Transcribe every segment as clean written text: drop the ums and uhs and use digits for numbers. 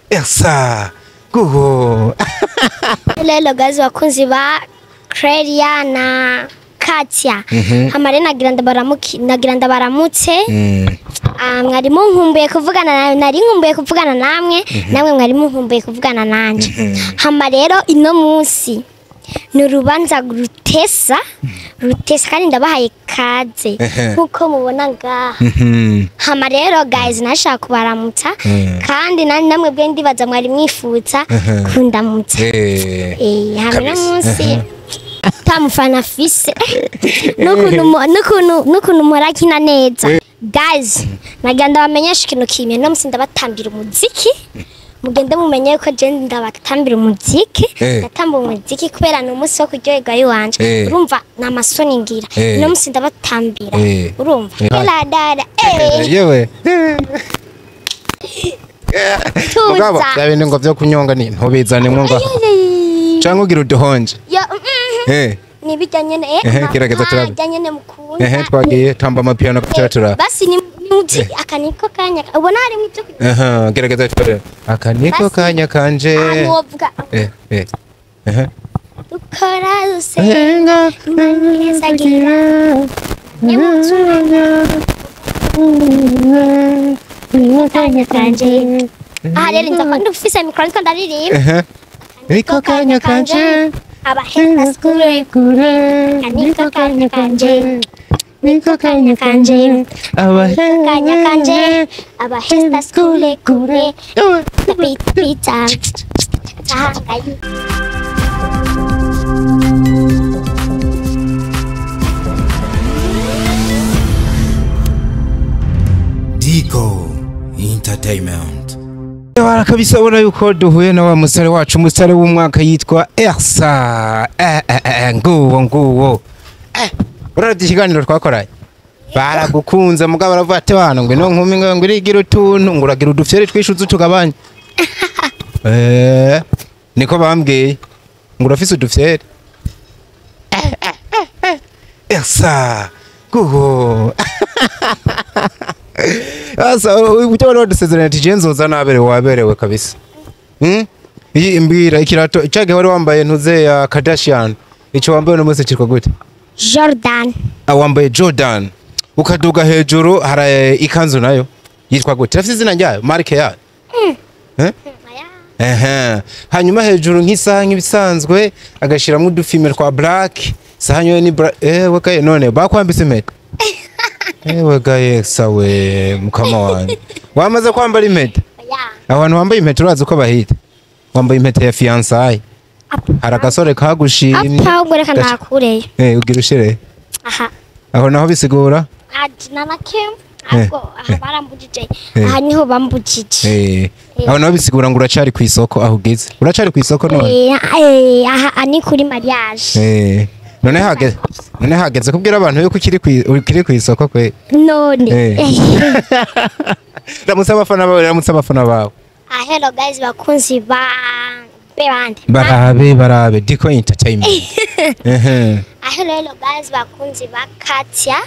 Elsa guho. Hello guys, bakunzi ba Crelia na Katia. Hamare nagira ndabaramuki, nagira ndabaramutse. Mwari munkumbuye kuvugana, nari nkumbuye kuvugana namwe, namwe mwari munkumbuye kuvugana nanje. Hama rero ino munsi ni urubanza rutesa rutesa kandi ndabahaye kaze nkuko mubona ngaha. Hama rero guys, nashaka kubaramutsa kandi namwe bwe ndibaza mwari mwifuza kundamutsa. Hama ino munsi tamufana fise nukuntu murakina neza. Guys, nagira ndabamenyesha ikintu kimwe, no musi ndabatambira umuziki. Mugende mumenye ko je ndabatambira umuziki, ndatamba umuziki kubera ni umunsi wo kuryoherwa iwanje. Urumva na masoni ngira. No musi ndabatambira. Urumva? La dada. Yewe. Mugabo, byabindi ngo byo kunyonga ni ntubizane mwo ngo. Canke ugira uduhonje. Ni bijyanye ne gerageza turabe. Bijyanye ne mukunda. Twagiye tamba amapiano kucatura. Basi ni muti akaniko kanya ubona hari mu byo. Gerageza turabe. Akaniko kanya kanje. Amuvuga. Dukora usenga ngesagira. Kanya kanje. Rero nza ndufise mikoro ndiko ndaririmba. Niko kanya kanje. Abahenda kure kure. Niko kanya kanje. Niko kanya kanje. Abahenda kanya kanje. Abahenda kure kure. Pita pita. Dico Entertainment. Kabisa ubona yuko duhuye na wa musare wacu, umusare w'umwaka yitwa Elsa. Nguwo nguwo. Uraradi ikiganiro twakoranye. Baragukunze mugabo baravuga ati bana ngo ino nkumi ngo irigira utuntu ngo uragira udufyere twishuze tugabanye. Niko bambwiye ngo urafise udufyere. Elsa guho. Asa uburyo bari badusezeranye ati je nzoza naberewe waberewe kabisa. Iyi imbwira ikirato cage wari wambaye ntuze ya Kardashian. Ico wambaye no munsi kirwa gute? Jordan. Wambaye Jordan. Ukaduga hejuru hari ikanzu nayo yitwa gute? Rafite izina ryayo, marke yayo. Hanyuma hejuru nk'isaha nk'ibisanzwe agashiramo udufime twa black. Saha nyo ni wakaye none bakwambise impeta. Ewe sawe mukama wanjye. Wamaze kwambara impeta? Abantu bambaye impeta urazi uko bahita? Wambaye impeta ya fiançailles. Hari agasore kagushimye. Apa ubwo reka nakureyo. Ugira ushire. Aha. Aho naho bisigura? Nanakem. Ahubwo aha barambujije. Aha niho bambujije. Aho naho bisigura ngo uracari ku isoko aho ugeze. Uracari ku isoko none? Aha ni kuri mariage. None hageze. None hageze kubwira abantu yuko ukiri ku isoko kwe. None. Ramutse abafana bawe, ramutse abafana bawe. Hello guys, bakunzi ba bande. Barabe barabe Dico Entertainment. Hello guys, bakunzi ba Katia.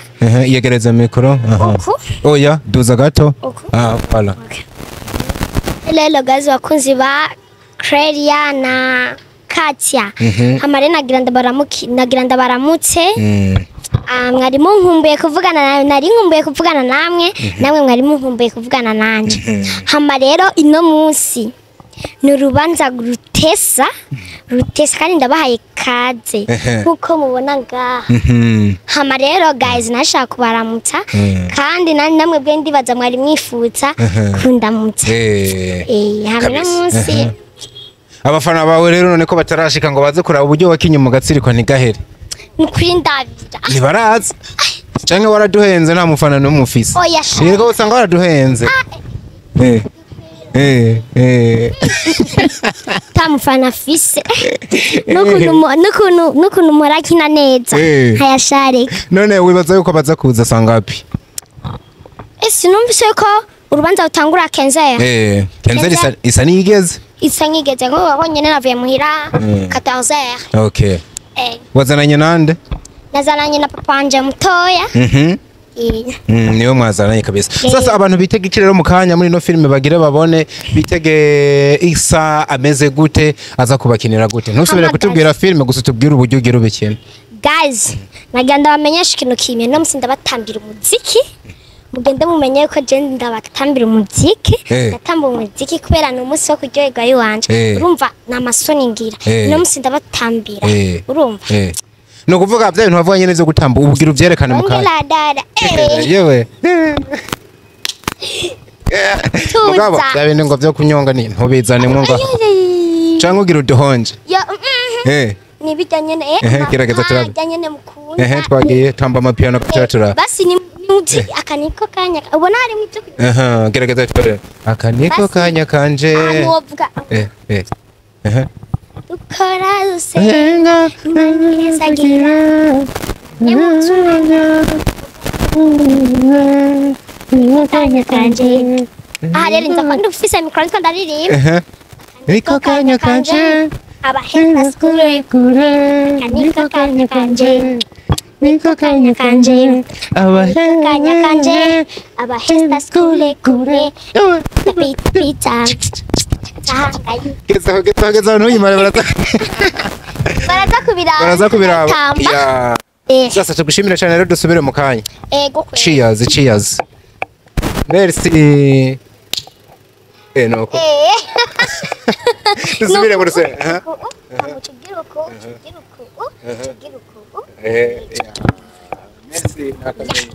Yegereza mikoro. Oya, duza gato. Voilà. Hello guys, bakunzi ba Crelia na Katia. Hamare nagira ndabaramuki, nagira ndabaramutse. Mwari munkumbuye kuvugana, nari nkumbuye kuvugana namwe, namwe mwari munkumbuye kuvugana nanje. Hama rero ino munsi ni urubanza rutesa rutesa kandi ndabahaye kaze nkuko mubona ngaha. Hama rero guys, nashaka kubaramutsa kandi namwe bwe ndibaza mwari mwifuza kundamutsa. Hama ino munsi abafana bawe rero none ko batarashika ngo baze kuraba uburyo wakinye mu gatsiriko ntigahere. Nukuri ndabira. Ntibaraza. Canke waraduhenze nta mufana n'umufise. Oya sha. Yego usanga waraduhenze. Tamufana fise. Nukuntu murakina neza. Hayashareka. None wibaza yuko baza kuza sangapi? Ese numvise ko urubanza rutangura 15h. 15h isa nigeze. Isa nigeze ngo wabonye navuye muhira 14h. Okay. Wazananye nande? Nazananye na papa wanje mutoya. Niwe mwazananye kabisa. Sasa abantu bitege iki rero mu kanya muri ino filime bagire babone, bitege Isa ameze gute, aza kubakinira gute? Ntusubire Hama kutubwira filime gusa, tubwire uburyo ugira ubikina. Guys, nagira ndabamenyesha ikintu kimwe: no musi ndabatambira umuziki. Mugende mumenye ko je ndabatambira umuziki. Ndatamba umuziki kubera ni umunsi wo kuryoherwa iwanje. Urumva ni amasoni ngira. No musi ndabatambira. Urumva. Ni ukuvuga bya bintu bavuga nyene vyo gutamba, ubwira uvyerekane mu kanya. Ongera dada. Yewe. Mugabo Tuza. bya bintu ngo vyo kunyonga ni ntubizane ngo canke ugira uduhonje. Ya. Ni bijya nyene. Ehe, gerageza turabe. Bijya nyene mukunda. Ehe, twagiye tamba amapiano tura. Basi ni muzi aka niko kanya ubona harimo ibyo kurya. Aha, gerageza turabe. Aka niko Basi. kanya kanje. Ahantu wovuga Eh eh. Ehe. dukora dusenga Imana irezagira kanya kanje. Aha rero nza ko ndufise mikoro ndiko ndaririmba. Ehe. Niko kanya kanje. Abahenda kure. Kure. Niko kanya kanje. Niko kanya kanje. Abahenda Kanya kanje. Abahenda kure kure. Pita pita. Tahangayi. Gezaho, gezaho, gezaho, ntuyimare, baraza. Baraza kubiraba. Baraza kubiraba. Tamba. Ya. Sasa tugushimira cyane rero, dusubire mu kanya. Ego kwe. Cheers, cheers. Merci. Nuko. Dusubire mu rusengero. Aha. Tugira uku, tugira uku, tugira uku. Ya. Merci, nakamenye.